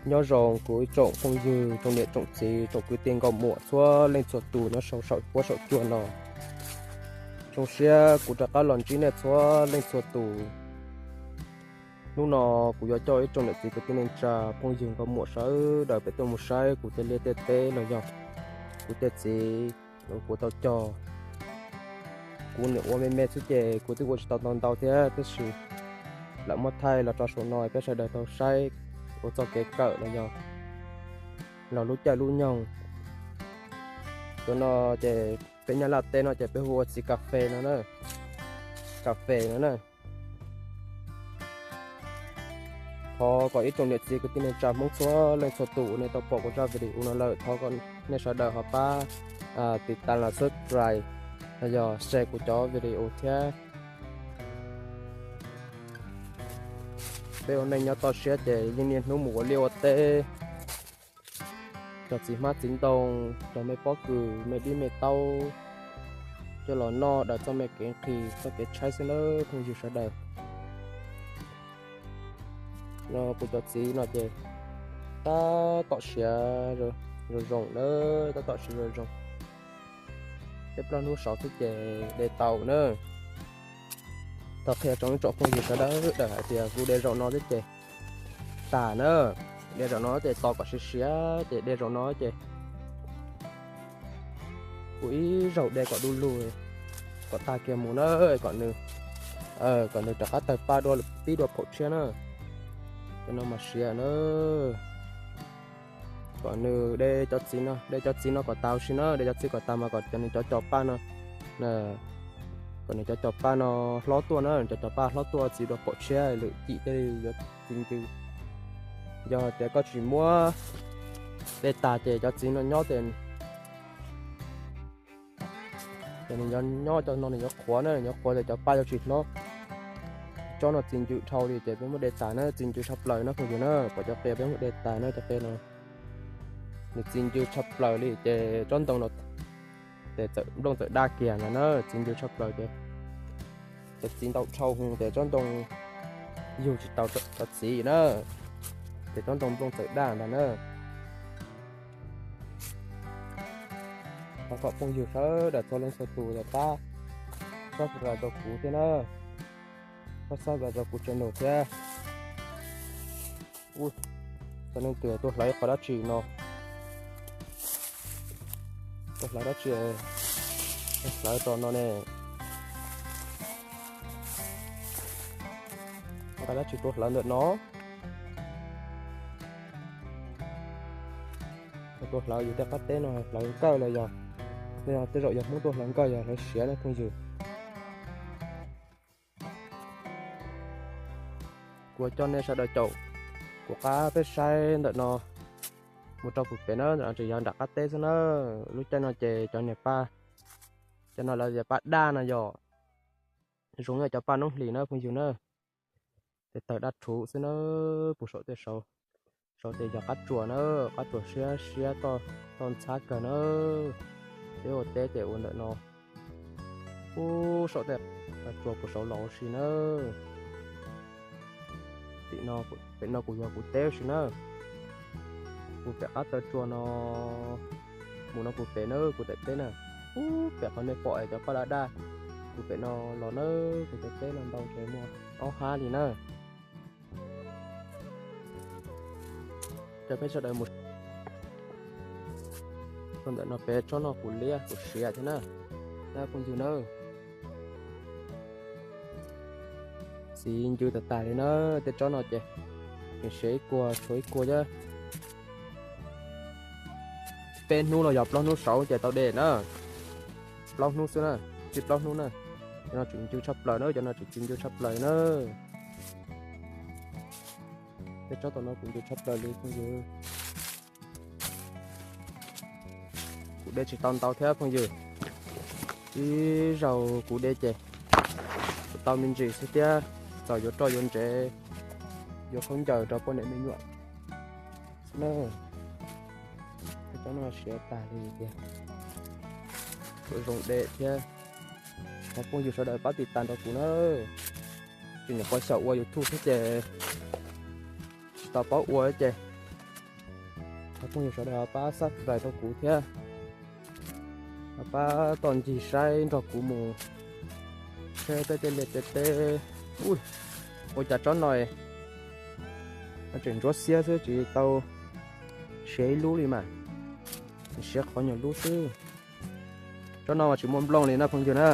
Nyob zoo kuv ib tsoom phooj ywg, tsoom niam tsoom txiv, tsoom kwv tij nkauj muam txhua leej txhua tus nyob saum saum huab saum cua no. Zoo siab kuv rov qab los ntsib nej txhua leej txhua tus. Hnub no kuv yuav coj ib tsoom niam txiv kwv tij neej tsa phooj ywg nkauj muam sawv daws peb tuaj mus saib kuv tej liaj tej teb los yog kuv tej txiv uas kuv tau cog. Kuv nyuam ua me me xwb ces kuv twb ua tsis tau ntau ntau thiab, tab sis lawv muab thaij los rau saum no peb sawv daws tau saib ua txoj kev kawm los yog los lub caij lub nyoog. Cov no ces peb Nyab Laj teb no ces peb hu ua txiv kas fes no na, kas fes no na. Thov kom ib tsoom niam txiv kwv tij neej tsa Hmoob txhua leej txhua tus uas nej tau pom kuv zaj video no lawm, thov kom nej sawv daws ho pab tiv tas los subscribe los yog share kuv cov video thiab. Peb ua neej nyob toj siab ces yeej niaj hnub mus ua liaj ua teb, cog txiv hmab txiv ntoo, cog me pob kws me dib me taub coj los noj daws txoj me kev nqhis txoj kev tshaib xwb nawb phooj ywg sawv daws. No kuv cov txiv no ces tab tom siav zoo zoo na, tab tom siav zoo zoo. Peb plaub hnub saud xwb ces de tau na. Thov qhia rau ib tsoom phooj ywg sawv daws hais tias kuv de zaum no xwb ces tas na. De zaum no ces tos kom siav siav ces de zaum no ces kuv ib zaug de kom du lug, kom tag kiag mus na, kom nws, kom nws rov qab tawg paj dua pib dua phaum tshiab na. Cov no mas siav na. Kom nws de cov txiv no, de cov txiv no kom tas huv si na, de cov txiv kom tas mas kom cov nws cov cov paj no, kom nws cov cov paj no hlob tuaj na, cov cov paj hlob tuaj txiv dua phaum tshiab lwm cim thiaj li yuav txi ncw. Yog tias koj tsis muab de tas ces cov txiv no nyob ces nws nyob cov no nws yuav qhuav na, nws yuav qhuav ces cov paj yuav tsis hlob. Tsob no txi ncw dhau li ces peb muab de tas na, txi ncw tshaj plaws na phooj ywg na, pom cov qe peb muab de tas na, cov qe no nws txi ncw tshaj plaws li ces tsob ntoo no ces txawm nplooj txawm daj kiag ntag na, txi ncw tshaj plaws ces, ces txi ntau dhau hwv ces tsob ntoo yug tsis tau cov txiv na, ces tsob ntoo nplooj txawm daj ntag na. Thov kom phooj ywg sawv daws txhua leej txhua tus los pab subscribe rau kuv thiab na, pab subscribe rau kuv channel thiab. Ub, txog leej twg tuaj hlawv qhov dab tsi no, tuaj hlawv dab tsi, hlawv rau no ne, nqa dab tsi tuaj hlawv ntawm no. Tuaj hlawv yus tej qab teb no hlawv nkawj los yog, tej zaum yog Hmoob tuaj hlawv nkawj yog hlawv siav na phooj ywg. Kuv coj nej sawv daws caum kuv qab peb saib ntawm no mus rau puag pem na, ntawm no tseem yog nram qab teb xwb na. Lub caij no ces cov niag paj, cov no lawv tias paj daj no yog, zoo nyob cov paj noob hlis na phooj ywg na. Ces tawg daj rhuv xwb na, puag saum tej saud, saud ces yog qab tsuas na, qab tsuas siab siab toj ntxhab kawg na. Peb ua teb ces ua ntawm no, puag saum tej qab tsuas puag saud los ua si na. Tim no, pem no kuv yog kuv teb ua si na. Kuv pem qab taw tsua no mus no kuv pem na, kuv daim teb na. Ub, pem qhov nej pom es cov paj daj daj, kuv pem no los na, kuv daim teb no ntau ces muaj ob hab li na. Coj peb sawv daws mus. Tsob ntawm no pem tsob no kuv liab kuv siav thiab na, na phooj ywg na. Txiv ncw tag tag li na, tej tsob no ces nws siav ib kua tshuav ib kua thiab. Peb hnub los yog plaub hnub saud ces tau de na. Plaub hnub xwb na, tsis plaub hnub na. Cov no tseem ncw tshaj plaws na, cov no tseem ncw tshaj plaws na. Tej tsob tom no kuv ncw tshaj plaws li phooj ywg. Kuv de tsis tau ntau thiab phooj ywg. Ib zaug kuv de ces tau me ntsis xwb thiab, txawm yuav roj yuav ntsev, yuav khaub ncaws rau poj niam me nyuam na. Cov no siav tag li tiag, zoo deb thiab. Thov phooj ywg sawv daws pab tiv tas nrog kuv na. Tsis nyuam qhuav xyaum ua YouTube xwb ces tsis tau paub ua ces thov phooj ywg sawv daws pab subscribe rau kuv thiab, pab toj ncig saib nrog kuv mus saib peb tej liaj tej teb. Ua cas tsob no tseem ntsuab xiab xwb tsis tau siav ib lub li mas, siav qhov nyuag lub xwb. Tsob no mas tsis muaj nplooj li no phooj ywg na.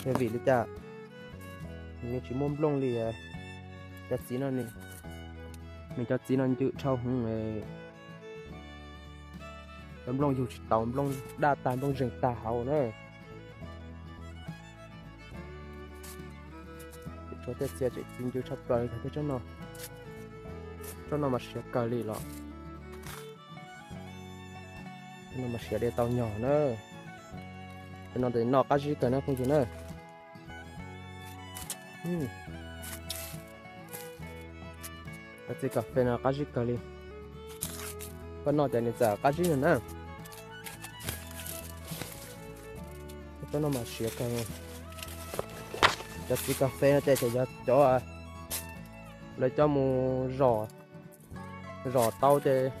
Yog vim li cas nws tsis muaj nplooj li? Cov txiv no, nws cov txiv no ncw dhau hwv, cov nplooj yug tsis taus, nplooj daj tag nplooj zeeg tag hauv na. Tshuav tej txhia tseem txiv ncw tshaj plaws li thiab tsob no. Tsob no mas siav kawg li los, tsob no mas siav li tau nyog na. Cov no ces noj qab zib kawg na phooj ywg na. Cov txiv kas fes no qab zib kawg li. Koj noj ces nws txawm qab zib no na. Cov no mas siav kawg. Cov txiv kas fes no ces yog cov lawv coj mus zom, zom tau ces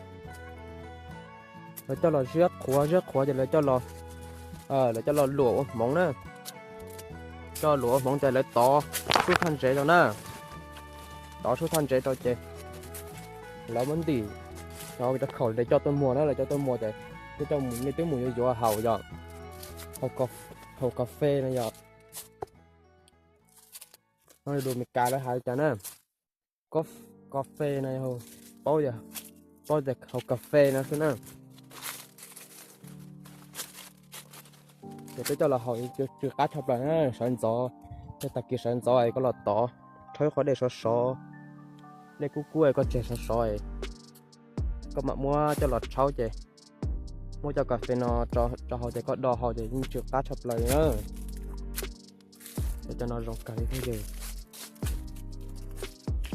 lawv coj los ziab qhuav, ziab qhuav ces lawv coj los, lawv coj los luam ua hmoov na. Coj luam ua hmoov ces lawv tov sub thaj ntsev rau na. Tov sub thaj ntsev rau ces lawv muab ntim rau khaum lawv coj tuaj muag na, lawv coj tuaj muag ces nej twb mus yuav yuav haus yom. Haus kas fes no yom. Dua Meskas lawv hais li cas na, kas fes no, paub, paub tias haus kas fes no xwb na. Ces peb coj los haus tsw qab tshaj plaws na, sawv ntxov, tej tag kis sawv ntxov es koj los tov, rhaub ib qho dej sov sov, dej kub kub es koj tseg sov sov, koj mam muab coj los rhaub ces muab cov kas fes no tso haus ces koj do haus ces yeej tsw qab tshaj plaws li na. Cov no zoo kawg li thiab yog.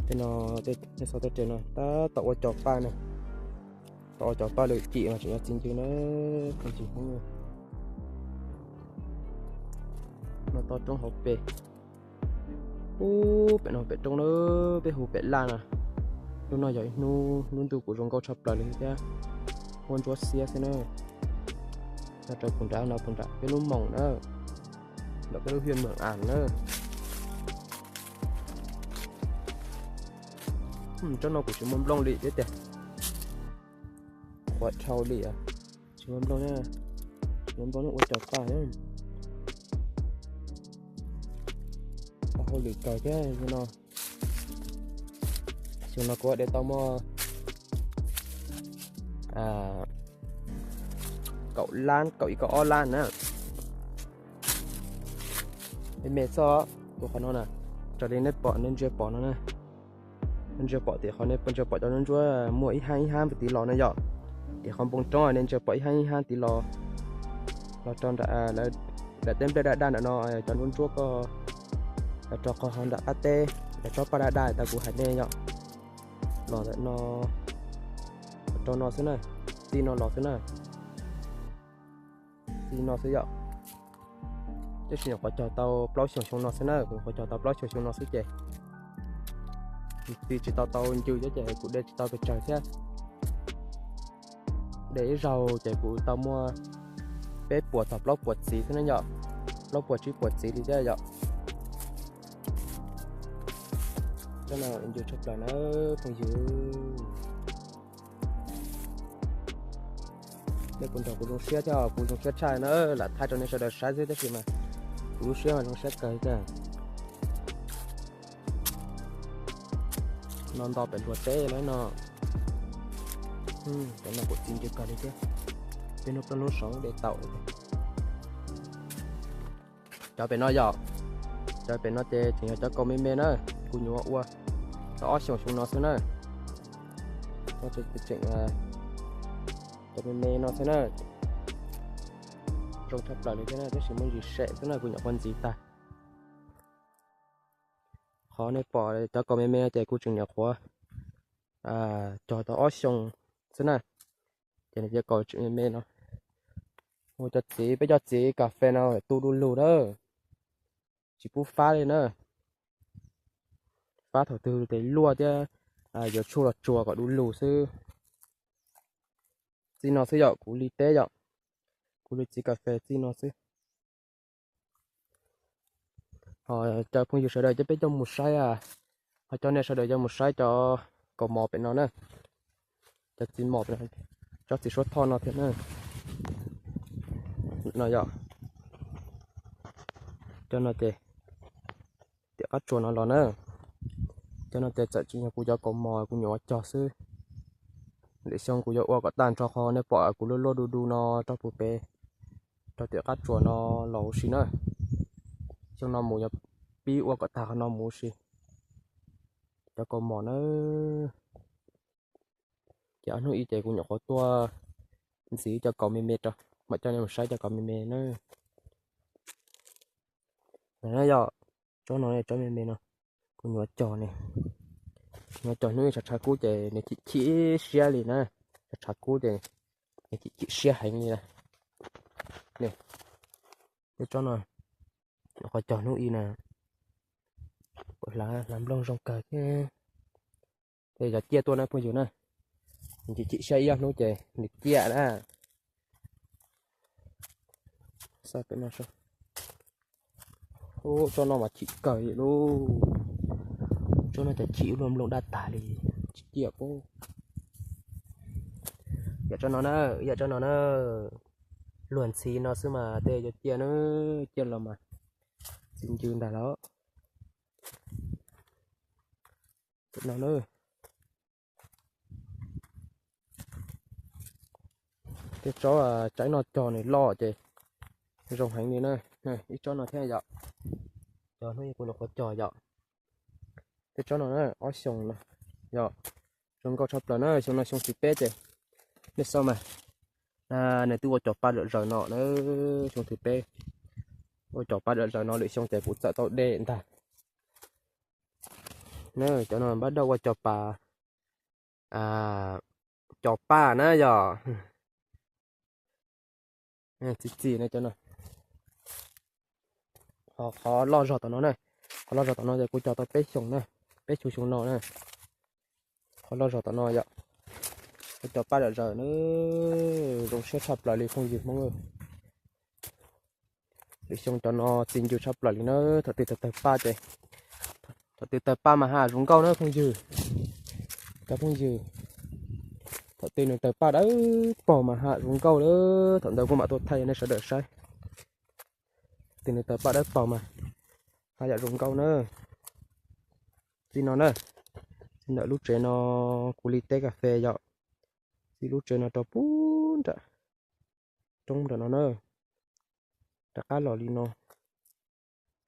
Tej no, nej xauj tej res no tab tom ua cov paj na, tom ua cov paj lwm cim mas tseem yuav txiv ncw na, phooj ywg Hmoob. No toj roob hauv pes, ub, pem no pem roob na, peb hu pem laj no. Hnub no yog ib hnub, hnub ntuj kuj zoo nkauj tshaj plaws li thiab, huab ntsuab xiab xwb na. Nyob rau puag nrad no, puag nram peb lub moos na, nram peb lub hiaj moos as na. Tsob no kuj tsis muaj nplooj li thiab tiag, qhuav dhau li, tsis muaj nplooj, tsis muaj nplooj ua cov paj. Tau hauj lwm kawg thiab no. Xyoo no kuv de tau muaj kaum lab, kaum ib kaum ob lab na. Me me xwb, tus qhov no na, raws li nej pom, nej ntsia pom no na. Nej ntsia pom tim qhov, nej ntsia pom cov ntsuab muaj ib hab ib hab tiv los no yom. Tim qhov npoo roob nej ntsia pom ib hab ib hab tiv los, los rau nram, nram teb nplej daj daj ntawm no, cov ntsuab ntsuab ko, los rau qhov nram qab teb, los tsob paj daj daj tas kuv hais nej yom. Los ntawm no, los rau no xwb na, txij no los xwb na. Txij no xwb yom. Tab sis nyuam qhuav cog tau plaub xyoos xyoo no xwb na, kuv nyuam qhuav cog tau plaub xyoos xyoo no xwb ces kuv txiv tsis tau tau ncw thiab ces kuv de tsis tau pes tsawg thiab. De ib zaug ces kuv tau muaj peb puas txog plaub puas txiv xwb na yom, plaub puas tsib puas txiv li thiab yom. Cov no ncw tshaj plaws na phooj ywg. Nej puas nrog kuv zoo siab thiab? Kuv zoo siab tshaj na, lam thaij rau nej sawv daws saib xwb tab sis mas kuv lub siab mas zoo siab kawg thiab. No nto pem nruab teb lawm no. Cov no kuj txi ncw kawg li thiab. Peb hnub plaub hnub saud de tau. Cov pem no yom, cov pem no ces tseem yog cov kaus me me na, kuv nyuam ua tau ob xyoos xyoo no xwb na. Tseem cov me me no xwb na. Zoo tshaj plaws li thiab na, tab sis muaj ntsis sem xwb na, kuv nyuam qhuav ntxiv tag. Qhov nej pom cov kaus me me no ces kuv tseem nyuam qhuav cog tau ob xyoos xwb na. Ces nws cov kaus tseem me me no, ua cov txiv, peb cov txiv kas fes no tu du lug na, tsis pub fab li na. Fab thaum twg ces luaj thiab yuav tshuaj los tsuas kom du lug xwb. Txij no xwb yom, kuv li teb yom, kuv li txiv kas fes txij no xwb. Ho cov phooj ywg sawv daws coj peb coj mus saib, ho coj nej sawv daws coj mus saib cov kaus mos pem no na. Cov txiv mos, tsob txiv suab thoj no thiab na. No yom, cov no ces tiam qab tsuas no los na. Cov no ces txawm tsis yog kuv cov kaus mos, kuv nyuam ua cog xwb. Lwm xyoo kuv yuav ua kom tag nrho qhov nej pom kuv luaj luaj du du no rau puag pem, rau tiam qab tsuas no los huv si na. Xyoo no mus yuav pib ua kom tag qhov no mus huv si. Cov kaus mos na, ces ob hnub ib ces kuv nyuam qhuav tuaj ntxiv cov kaus me me rau, mam coj nej mus saib cov kaus me me na. Yog tsob no, tsob me me no, kuv nyuam cog ne, nyuam cog hnub ib tshav tshav kub ces nws chim chim siab li na. Tshav tshav kub ces nws chim chim siab heev li na. Tej tsob no, nyuam qhuav cog hnub ib na, hlav nplooj zoo kawg thiab. Ces yog ciaj tuaj na phooj ywg na, nws chim chim siab ib ob hnub ces nws ciaj na. Tsob no mas chim kawg li lauj. Tsob no ces chim ua luaj nplooj daj tas li, tsis ciaj pob. Yam tsob no na, yam tsob no na, luag ntxhi no xwb mas tej yuav ciaj na, ciaj los mas txi ncw ntag los. No na, tej tsob tsaib no cog nws loj ces zoo heev li na. Ib tsob no thiab yom, cog hnub ib kuv nyuam qhuav cog yom. Tej tsob no na, ob xyoos no yom, zoo nkauj tshaj plaws na. Xyoo no xyoo thib peb ces nej xauj mas, nws twb ua cov pa zam zaws no na. Xyoo thib peb ua cov pa zam zaws no, lwm xyoo ces kuv txawm tau de ntag. Cov no npaj dawj ua cov pa, cov pa na yom. Txi txiv no cov no, qhov loj zog tom no na, qhov loj zog tom no ces kuv cog tau peb xyoos na, peb xyoo xyoo no na. Qhov loj zog tom no yom, ua cov pa zam zaws na, zoo siab tshaj plaws li phooj ywg Hmoob. Lwm xyoo cov no txi ncw tshaj plaws li na. Thaum twg tawg tawg paj ces, thaum twg tawg paj mas ha zoo nkauj na phooj ywg. Cov phooj ywg, thaum twg nws tawg paj dawb paug mas ha zoo nkauj lawm, thaum ntawd kuv mam tuaj thaij nej sawv daws saib. Thaum twg nws tawg paj dawb paug mas ha yam zoo nkauj na. Txij no na, txij ntawm lub tsev no, kuv li teb kas fes yom, txij lub tsev no rau puag nram roob nram no na, rov qab los li no,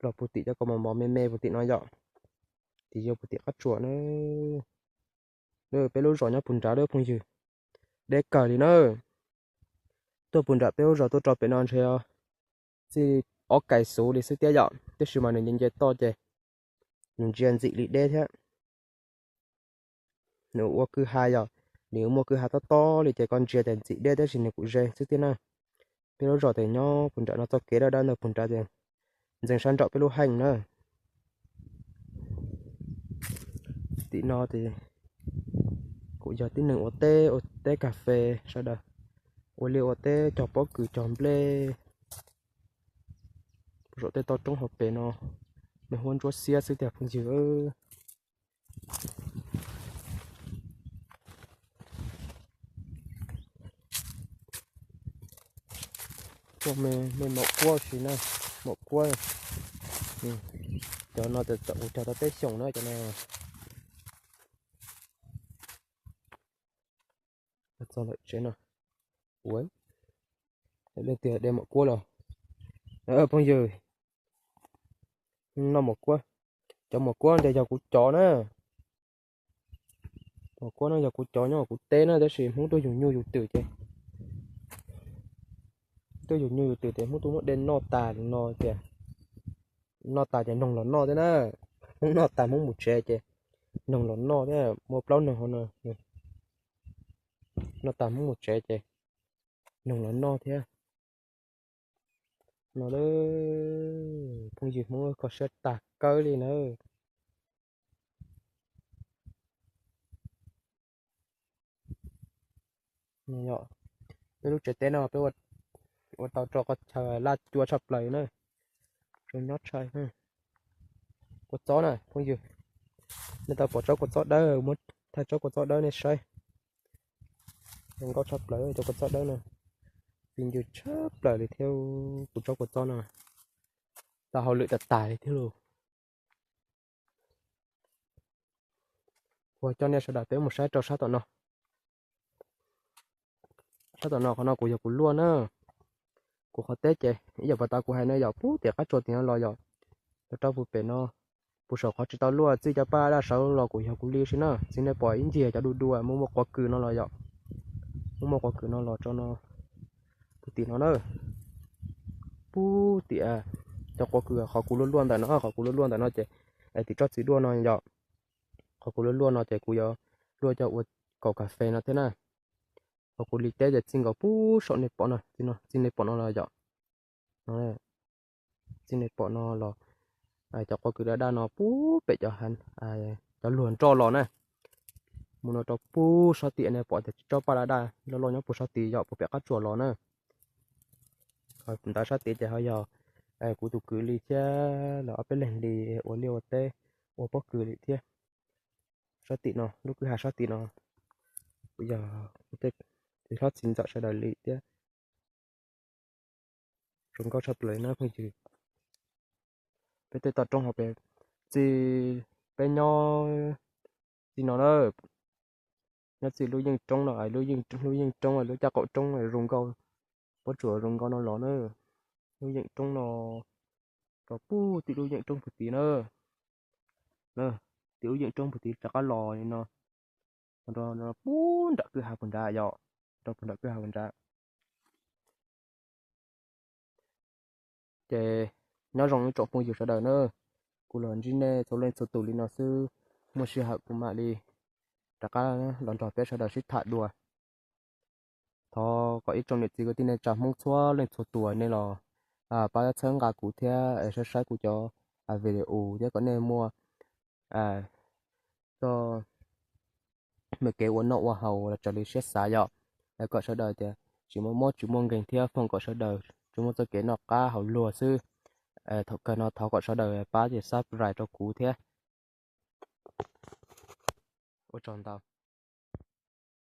los puag tim cov kaus mos mos me me puag tim no yom, tim yuav puag tim qab tsuas na. Peb lub zos nyob puag nrad lawm phooj ywg, deb kawg li na. Tuaj puag nram peb lub zos tuaj rau pem no ntshe txij ob kais xuv li xwb thiab yom, tiam sis mas nws nce nce toj ces nws ntsia ntxim li deb thiab. Nws ua kwj ha yom, nws muaj kwj ha tob tob li ces koj ntsia ces ntxim deb tab sis nws kuj ze xwb thiab na. Peb lub zos ces nyob puag nram no, txoj kev dawb dawb ntawd puag nrad ces ntxeev sab nraum peb lub heej na. Tim no ces kuj yog tib neeg ua teb, ua teb kas fes sawv daws, ua liaj ua teb cog pob kws cog nplej. Zaum tej toj roob hauv pes no, me huab ntsuab xiab xwb tiag phooj ywg. Tuaj me maum kuab si na, maum kuab. Cov no txawm kuv cog tau peb xyoos na cov no. Txog lawm tsev no. Ua, leej twg de maum kuab los? Phooj ywg, noj maum kuab. Cov maum kuab ntawd yog kuv cov na. Maum kuab no yog kuv cov nyob kuv teb na, tab sis Hmoob tuaj yug nyuj yug twm ces, tuaj yug nyuj yug twm ces Hmoob tuaj muab de noj tas li no tias, noj tas ces noog los noj thiab na. Hmoob noj tas Hmoob mus tsev ces noog los noj thiab, muaj plaub noog hauv no. Noj tas Hmoob mus tsev ces noog los noj thiab no. Phooj ywg Hmoob, kho siab tag kawg li na. Peb lub tsev teb no peb ua tau rau qhov chaw laj cua tshaj plaws na. Zoo nyob tshaj. Kua txob na phooj ywg, nej tau pom tsob kua txob dawb, muab thaij tsob kua txob dawb nej saib. Zoo nkauj tshaj plaws cov kua txob dawb no. Txi ncw tshaj plaws li thiab, kuv tsob kua txob no tau hauj lwm tag tag li thiab lauj. Ua coj nej sawv daws peb mus saib rau sab tom no. Sab tom no, qhov no kuv yog kuv luaj na. Kuv qhov teb ces ib yam pas tas kuv hais na yom, puag tim qab tsua tim no los yom, los rau puag pem no, puag saum qhov tsis tau luaj txij cov paj daj sawv los kuj yog kuv li xwb na. Txiv nej pom ib ncig cov du du muaj muaj quav kws no los yom, muaj muaj quav kws no los tso no, puag tim no na, puag tim cov quav kws qhov kuv luaj luaj ntawm no, qhov kuv luaj luaj ntawm no ces tim tsob txiv duaj no yom, qhov kuv luaj luaj no ces kuv yuav luaj coj ua kaum kas fes no thiab na. Qhov kuv li teb ces txij nkaus puag saum nej pom no, txij nej pom no los yom, txij nej pom no los, cov quav kws daj daj no puag pem cov, cov luag nroj los na, mus no rau puag sab tim nej pom tias tsob paj daj daj loj loj nyob puag sab tid yom, puag pem qab tsuas los na. Ntawd sab tid ces ho yog kuv tus kwv li thiab lawv ob peb leeg li ua liaj ua teb, ua pob kws li thiab. Sab tim no, lub kwj ha sab tim no kuj yog kuv tej txiv hlob txiv ntxawm sawv daws li thiab. Zoo nkauj tshaj plaws na phooj ywg. Peb tej toj roob hauv pes txij, peb nyob txij no na, nyob txij lub yeej roob no, lub yeej roob, lub caj qaum roob zoo nkauj, pob tsuas zoo nkauj no los na. Lub yeej roob no rau puag tim lub yeej roob puag tid na, tim lub yeej roob puag tid rov qab los li no, puag nram kwj ha puag nrad yom, rau puag nram kwj ha puag nrad. Ces nyob zoo ib tsoom phooj ywg sawv daws na, kuv los ntsib nej txhua leej txhua tus li no xwb, muaj sij hawm kuv mam li rov qab los nrog peb sawv daws sib tham dua. Thov kom ib tsoom niam txiv kwv tij neej tsa Hmoob txhua leej txhua tus nej los pab txhawb nqa kuv thiab es saib saib kuv cov video thiab kom nej muaj txoj me kev ua noj ua haus los raws li siab xav yom. Kom sawv daws tias tsis muaj mob tsis muaj nkeeg thiab foom kom sawv daws tsis muaj txoj kev noj qab haus luag xwb. Thaum kawg no thov kom sawv daws pab subscribe rau kuv thiab. Ua tsaug ntau.